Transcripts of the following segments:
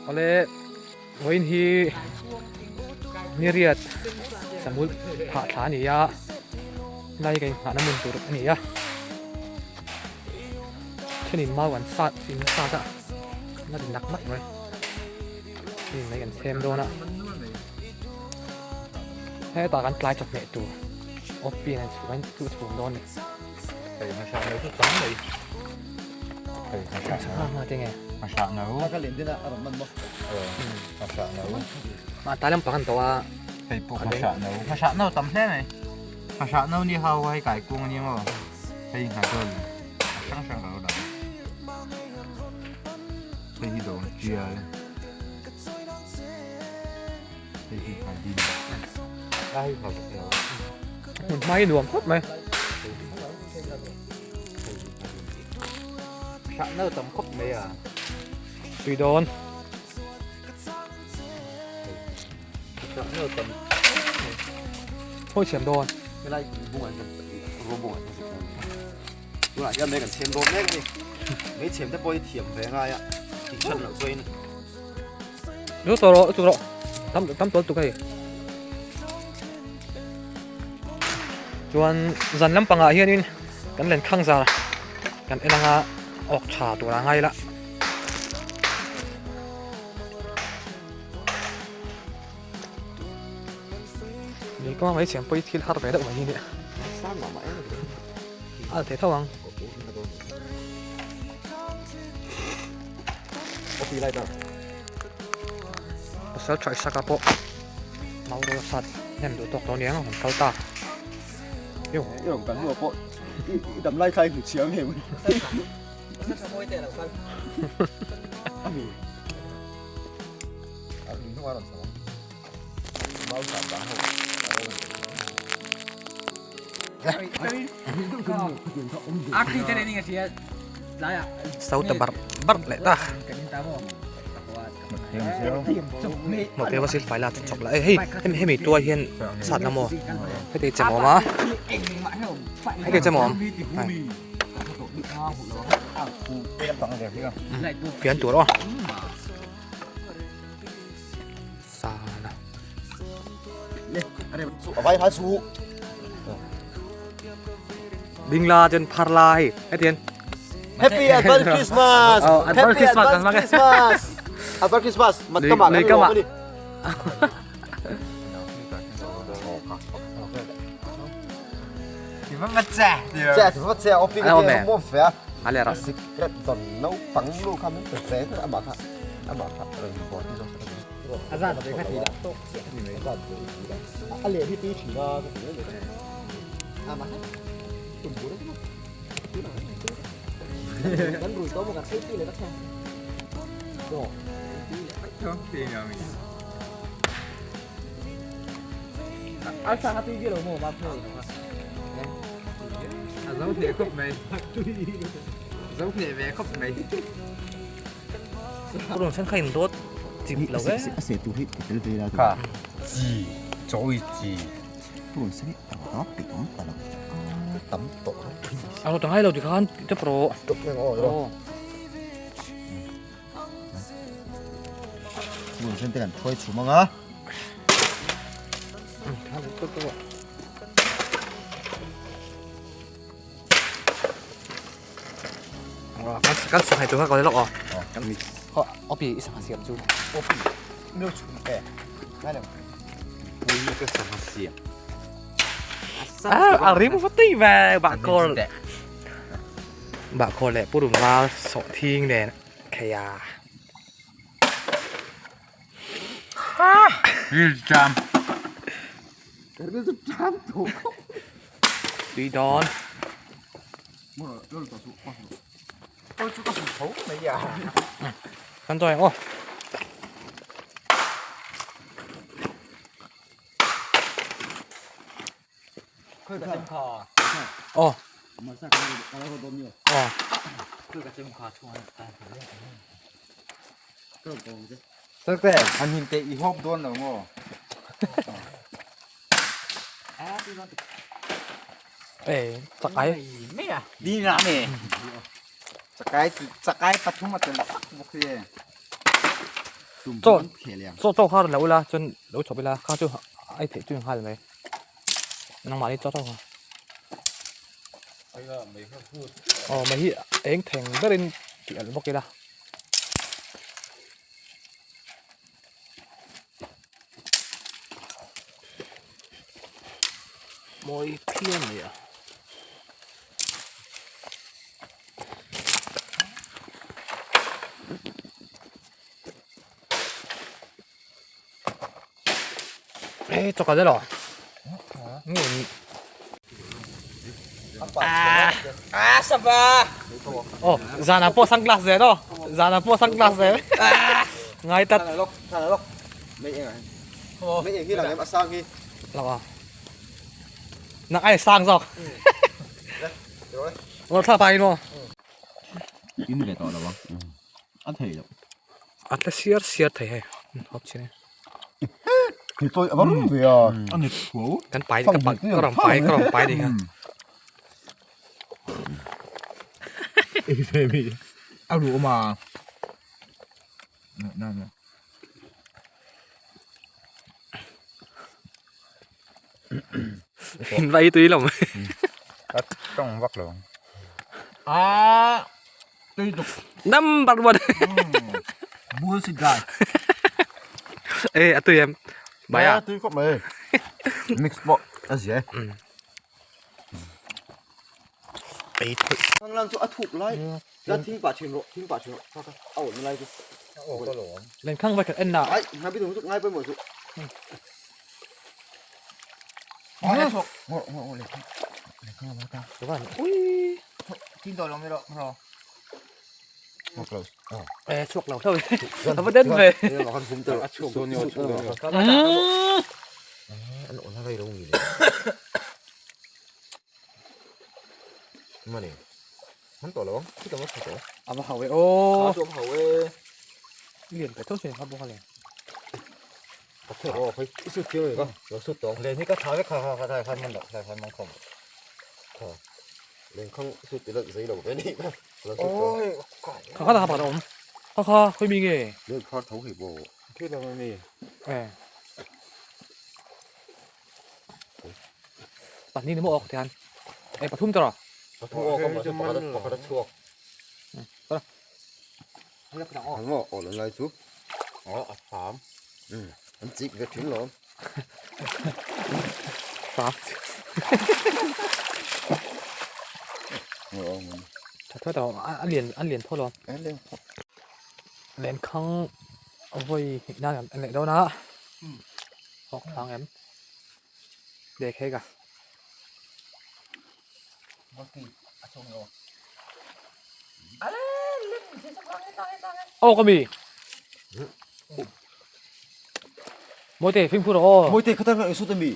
Awle vawiin hi niriat samul phah thla a ni a helai hi ka inghahna hmun tur a ni a thenin mau an sat in sat a la ti nak nak mai hei mai kan chhem dawn a hetah kan tlai chawhmeh tur awpin an chhum an chu chhum dawn a ni. Hei hmasa no chu tam mai. Hei hmasa no. Ha ha tinge. Hmasa no. Ka len dina a rawn man maw. Hmasa no. Ma tlai lampang an to a. Hei pawh hmasa no. Hmasa no tam hle mai. Hmasa no ni hau hei kai kung ani maw. Hei ngha dol. A hrang hrang ka lo dah. Hei hi dawng tial. Hei hi ngha din. A hei ngha vek lo. Hmun hma hi nuam khawp mai. Hrah no tam khawp mai a. Tui dawn. Hrah no tam. Hawi thiam dawn. Helai bungah hian ruam bungah hian tunah hian mei kan chhem dawn mek a ni. Mei chhem te pawh hi thiam ve ngai a tih hran loh chuan. Chu tawh rawh chu rawh tam tam tawl tuk hei. Chuan zan lampangah hianin kan len khang zar kan en anga awk tha tur a ngai la. Ni kawng mai chhiam pawh hi thil har ve deuh mai hi nia. A thei tho ang. Pasal tha Isaka pawh mau rawh sat hnem duh tawk tawh aniang a rawn kal ta. I rawn kal hnuah pawh i dam lai thlai hmu chiang em. Ami. A rin hnuah a rawn chho ang. Mau sat dang ho. Sauta barh barh leh ta. Mawh te vasil fai la chawk chawk la hei hemi tuai hian sat la maw heti che mawm a heti che mawm fian tur aw sana ding la chuan phar la hei hetian Happy Advent Christmas! Oh, Advent Happy Christmas Advent Christmas! Advent Christmas! Mat kama Lei kama. Che thì mất xe opi cái tiền mua vé. Ale ra. Secret don no pang lu kha min pe vé ama kha. Ama kha rồi bỏ đi rồi. A zat ve kha ti la. A leh hi tui thin a ka ti mai mai. A mah tum bur a Kan rui tawh maw kan ei tui leh vek thei. A sang a tui viau lo maw ma phei lo a. A zo hneh khawp mai. Zo hneh ve khawp mai. Purun sen kha in dawt chip lo e. A se tu hi tel ve la. Kha chi chawi chi. Purun sen hi tam tak tih awm ta lo. Tam tawh lo. A ro tangai lo ti khan ti tep rawh. Tawp reng aw ro. Purun sen te kan thuai chhum anga. Kha le tawp tawp. Kan sanghai tur kha ka lawk aw. Opi i sangha siam chu. Opi mio chhum e. Ngai lo. Pui ka sangha siam. A rim va tui ve bah kawr. Bah kawr leh purun val sawh thing nen kheia. Ril jam. Ril jam tu. Tui dawn. Kan chawi ang aw. Aw. Aw. Sakte, an hin te i hawp dawn lo maw? Ê, chak ai. Đi làm nè. Chakai chakai pathum a tel sak bawk hi e. Chaw chaw chaw kha lo ila chuan lo chhawp ila kha chu ai theih chu nghal mai. Nangmahni chaw chaw kha. Aw mai hi eng theng berin tih alh bawk ila. Mawi phian mai a. Ê, cho cả đây rồi. À, à, sao ba? Ồ, giờ là po sunglass rồi đó. Giờ là po sunglass rồi. Ngay tắt. Mấy em khi là em sang khi. Là Nang ai sang zawk. Lo thla pai no. In ve tawh lo ang. A thei lo. A tla siar siar thei hei. Hawp chin e. Thì tôi vẫn về à. A ni thuau. Kan pai ka pa ka rawn pai ka rawn pai ni kha. A ruh awm a. Na na. Vai tui lo mai. A tawng vak lo ang. A tui tuk. Number one. Bullshit guy. Ê a tui em. Bai a. Tui khawp mai. Mix pawh a zia e. Ei thawih. Thang lan chu a thuk lai. Chuan thing pah thin rawh, thing pah thin rawh. Kha kha a awm lai chu. Lenkhang vai khat en na. Ai, ngai bi tum chu ngai pawimawh chu. Ê chhuak lo tho. A va den ve. An awm na rei lo ngi le. Mani. Hắn tawh lo ang, khi tam a tha tawh. A va hau e aw. A chu a va hau e. Lian pe tho sin kha bawk a le. Ka thawk aw khawi i sut chiang ka lo sut tawh ang. Len hi ka tha vek kha kha kha thai khan man loh thai khan man khawm. Kha len khang sut ti la zei lo ve ni ka lo sut tawh. Kha kha ta kha pakhat a awm. Kha kha khawi mi nge. Len khar tho hei bo. Khi lam a mi. E. Pahnih ni maw awk tihian e pathum tawh Pathum awk a mahse pakhat pakhat a chhuak. An maw aw lan lai chu aw a pham um an chik ve thin lo. Pham Tha tho tawh a lian a lian tho lo. Lenkhang vawi hnih nan an neih dawn a. Hawk thlang em leh khek a. Aw ka mi. Mawite fimkhur rawh aw. Mawite kha tan sut ami.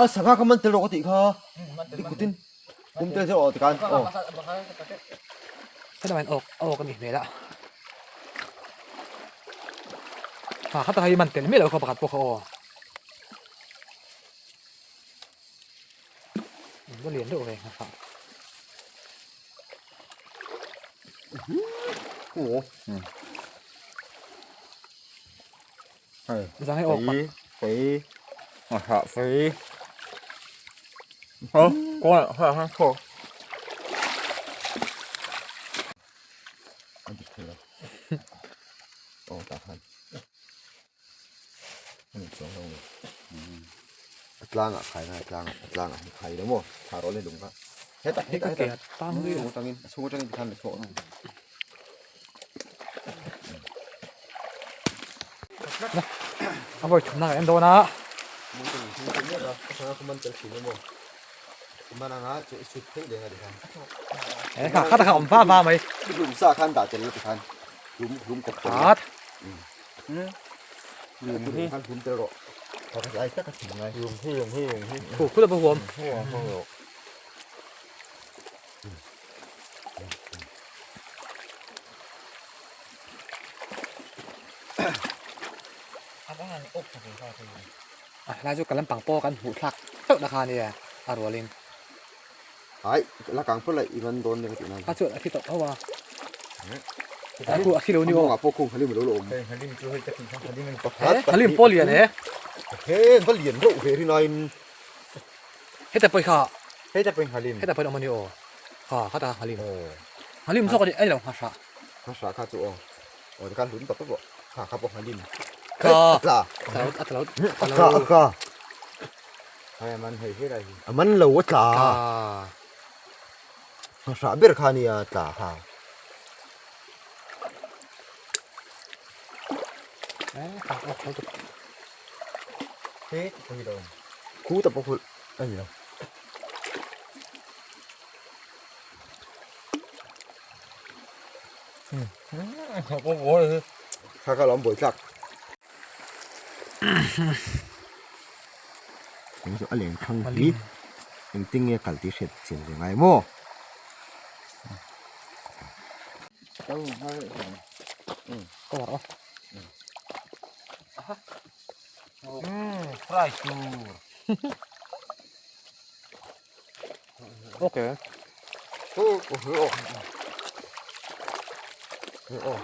A sangha kha man tel rawh ka tih kha. I kutin kum tel zeuh aw tikhan aw. Heta hian awk awk a ni hmel a. Ha khata hi man tel miah loh kha pakhat pawh kha aw. Va lian deuh ve ngha kha. Zang hi awk Fei fei a hah fei. Hơ, con ạ, hả hả khổ. Aw tah khan a ni chuang lo ni a tlangah khai ngai a tlangah a tlangah hi khai lo maw thla rawh le lung kha hetah hetah hetah chhung atangin a chhung atangin tikhan la chhuak ang. A vawi thumna kan en dawn a. E kha kha ta kha awm va va mai. Khat. Khu khu la bo huam. A helai chu ka lampang pawh kan hmuh thlak chauh na kha ania a rualin. Ai la kang phawt la i man dawn nia ka tih nan. A chuan a thi tawh tho a. A khu a thi lo ni aw. A pawh khu Halim a lo la awm. Hei Halim chu hei ka tih kha Halim a ni. Pakhat Halim pawh lian e. He va lian reuh ve rin aiin. Heta pawh kha. Heta pawh Halim. Heta pawh awm a ni aw. Kha khata Halim. Halim zawk a ni a ni lo nghahrah. Nghahrah kha chu aw. Aw tikhan hlun tawp tawp rawh. Kha kha pawh Halim. Kha. A tla. A tla A tla a tla. Hei a man hei hi lai hi. A man lo a tla. Tla. Nghahrah ber kha nia tla kha. He pawh hi lo. Khu ta pawh khu a ni lo. Kha kha lo an buai tlak. Eng chu a leng thlang hi engtin nge kal tih hriat chian ve ngai maw? Fry tur. Okay. Oh, oh, oh. Oh.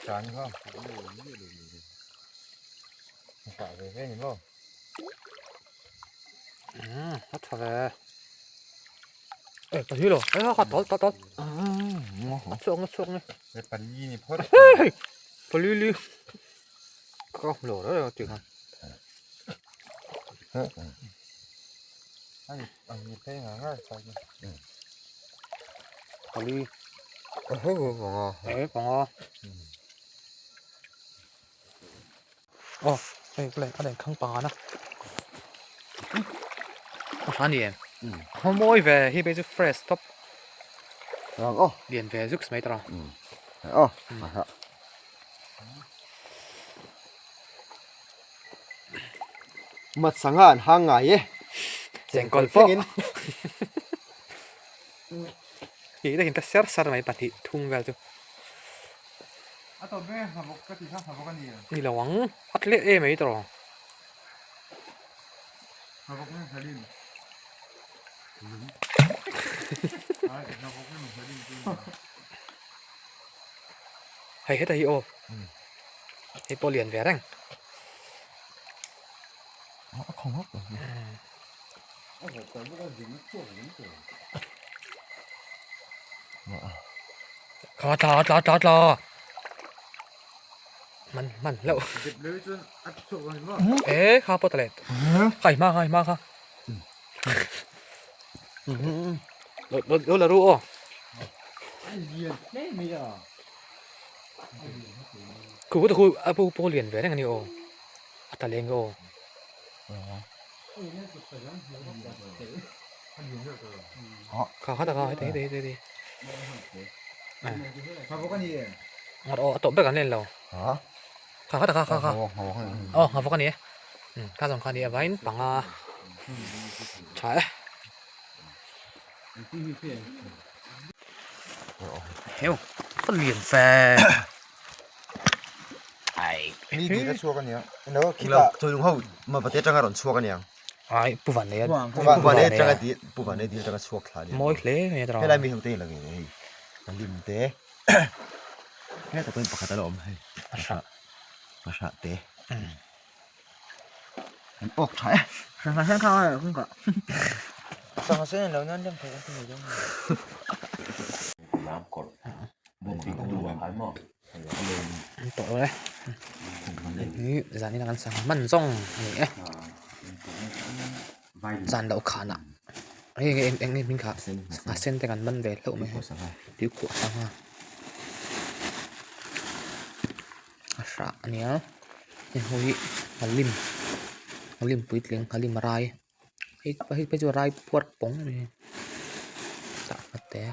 Chan kha. Tha ve ve ni maw? A tha ve. Eh, pali lo. Eh, kha tol tol tol. A chuak na chuak ni. Eh, pali ni phawt. Pali li. Ka lo ra ti khan. Ai, ai phei nga nga sa ki. Pali. Eh, panga. Eh, panga. Aw hei ka a len khang panga na a hra ni em a mawi ve hi phei chu fresh tawp aw lian ve zuk mai tawh aw a mat sangha an hang ngai e chengkawl pawh hi takin ka ser ser mai pahnih thum vel chu. A tawp ber hna bawk ka ti kha hna bawk a ni em? Ni lo ang, a tle em mai tawh. Hna bawk nge hna lim? Ai, hna bawk nge hna lim chu ni. Hei heta hi aw. Hei pawh lian ve reng. A khawng hawk. Kha tla tla tla tla man man lo e kha pawh ta leh kha i hma kha i hma kha lo lo la ru aw khu khu khu a pu pu lian ve reng ani aw a ta leng aw Kha kha taka heti heti heti ngat aw a tawp ber kan len lo kha kha taka kha kha aw nghavawk a ni e kha zawng kha a ni a vain panga tha e heu ka lian fe Mi dil a chhuak a nia. Ilo khitah. Chawilung ho mapate atanga rawn chhuak a niang. Ai pu van nei a. Pu van nei atanga dil pu van nei dil atanga chhuak thla a nia. Mawi hle mai a tawrh. Helai mi ho te hi lang hei. A lim te. Hetah pawhin pakhat a la awm hei. A hrah. A hrah te. An awk tha e. Sangha sen kha a kawng kah. Sangha sen an lo nan lem thei an ti mai dawn. Tawh e hi zan in a kan sangha hman zawng a ni e zan loh khanah hei eng eng nge hming kha sangha sen te kan man ve hlauh mai a tuikhuah sangha a hrah a nia hei ho hi nghalim nghalim puitling nghalim rai hei hei phei chu rai puar pawng a ni tah nghat te.